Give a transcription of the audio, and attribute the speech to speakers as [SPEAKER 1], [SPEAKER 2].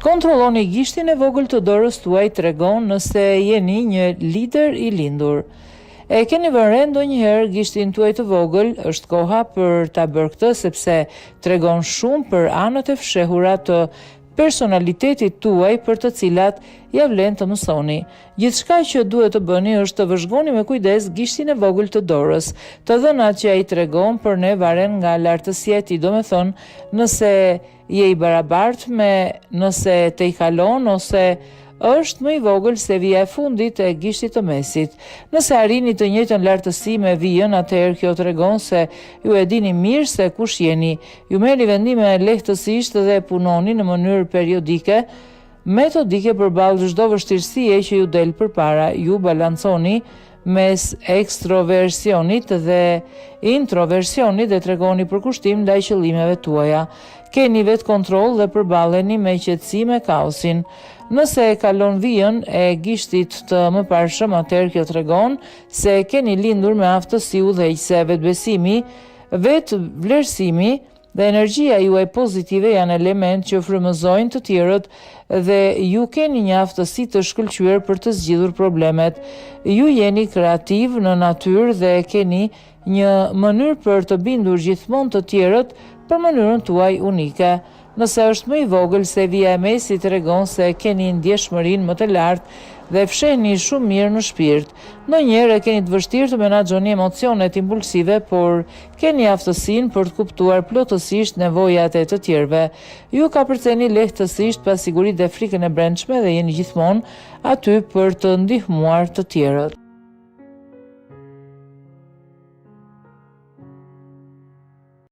[SPEAKER 1] Kontrolloni gishtin e vogël të dorës tuaj tregon nëse jeni një lider i lindur. E keni vënë re ndonjëherë gishtin tuaj të vogël, është koha për ta bërë këtë sepse tregon shumë për anët e fshehura të personalitetit tuaj për të cilat ia vlen të mësoni. Gjithçka që duhet të bëni është të vëzhgoni me kujdes gishtin e vogël të dorës. Të dhënat që ai tregon për ne varen nga lartësia e tij, domethënë nëse je i barabartë me nëse tejkalon ose është më i vogël se vija e fundit e gishtit të mesit. Nëse arrini të njëjtën lartësi me vijën, atëherë kjo tregon se ju e dini mirë se kush jeni. Ju merrni vendime lehtësisht dhe punoni në mënyrë periodike, metodike përballë çdo vështirësie që ju del përpara. Ju balanconi mes ekstroversionit dhe introversionit dhe tregoni përkushtim ndaj qëllimeve tuaja. Keni vetëkontroll dhe përballeni me qetësi me kaosin. Nëse e kalon vijën e gishtit të mëparshëm, atëherë kjo tregon se keni lindur me aftësi udhëheqëse, vetëbesimi, vetëvlerësimi dhe energjia juaj pozitive janë elementë që frymëzojnë të tjerët dhe ju keni një aftësi të shkëlqyer për të zgjidhur problemet. Ju jeni kreativ në natyrë dhe keni një mënyrë për të bindur gjithmonë të tjerët për mënyrën tuaj unike. Nëse është më i vogël se vija e mesit tregon se keni ndjeshmërinë më të lartë dhe fshehni shumë mirë në shpirt. Ndonjëherë e keni të vështirë të menaxhoni emocionet impulsive, por keni aftësinë për të kuptuar plotësisht nevojat e të tjerëve. Ju kapërceni lehtësisht pasiguritë dhe frikën e brendshme dhe jeni gjithmonë aty për të ndihmuar të tjerët.